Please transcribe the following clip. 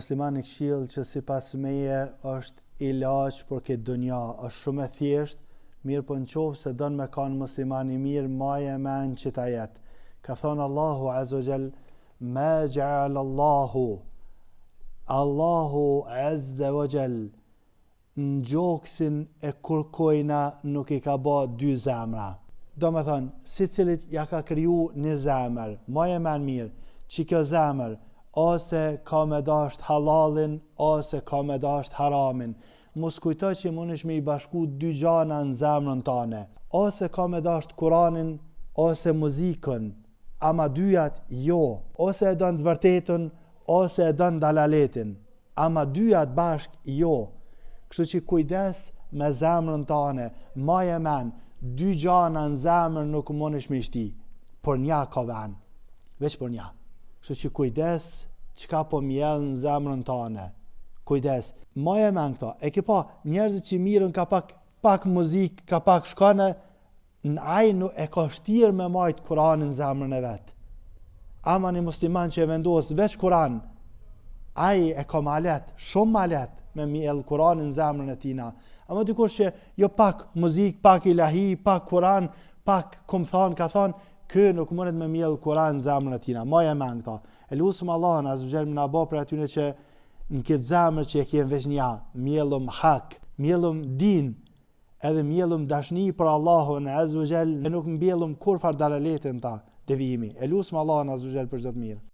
Musliman një këshillë që sipas meje është ilaç për këtë dunja, është shumë e thjeshtë, mirëpo në qoftë se don me kanë musliman i mirë, maje men qit ajet. Ka thonë Allahu Azza wa Jall, ma ja'al Allahu, Allahu Azza wa Jall, Në gjoksin e kurkujna nuk i ka ba dy zemra. Domethonë, secilit ja ka kriju një zemër, maje men mirë, që kjo zemër, ose ka me dasht hallallin, ose ka me dasht haramin. Mos kujto që mundesh me i bashku dy gjana në zemrën tane. Ose ka me dasht Kuranin, ose muzikën, ama dyjat jo. Ose e don të vërtetën, ose e don dalaletin. Ama dyjat bashkë jo. Kështu që kujdes me zemrën tane, maje men, dy gjana në zemër nuk mundesh me i shti, por nja ka ven, veç por nja. Kështu që kujdes çka po mjell në zemrën tane. Kujdes, maje men këto. E ke pa njerëzit që mirren ka pak pak muzikë, ka pak shkone, Në ai nuk e ka shtirë me majtë Kuranin në zemrën e vet. Ama një musliman që e vendos veç Kuran, ai e ka ma let, shumë ma let me mjell Kuranin në zemrën e tina. Ama dikush që jo pak muzikë, pak ilahi, pak Kuran, pak kum thanë, ka thanë, ky nuk mundet me mjell Kuran në zemrën e tina. Maje men këta. E lusëm Allahun, azze ve xhel me na bo prej atyne që në këtë zemër që e kemë veç nja, mjellëm hak, mjellëm din, Edhe mjellëm dashni për Allahun azze ve xhel e nuk mbjellëm kurrfarë dalaleti në ta, devijimi. E lusëm Allahun azze ve xhel për çdo të mirë.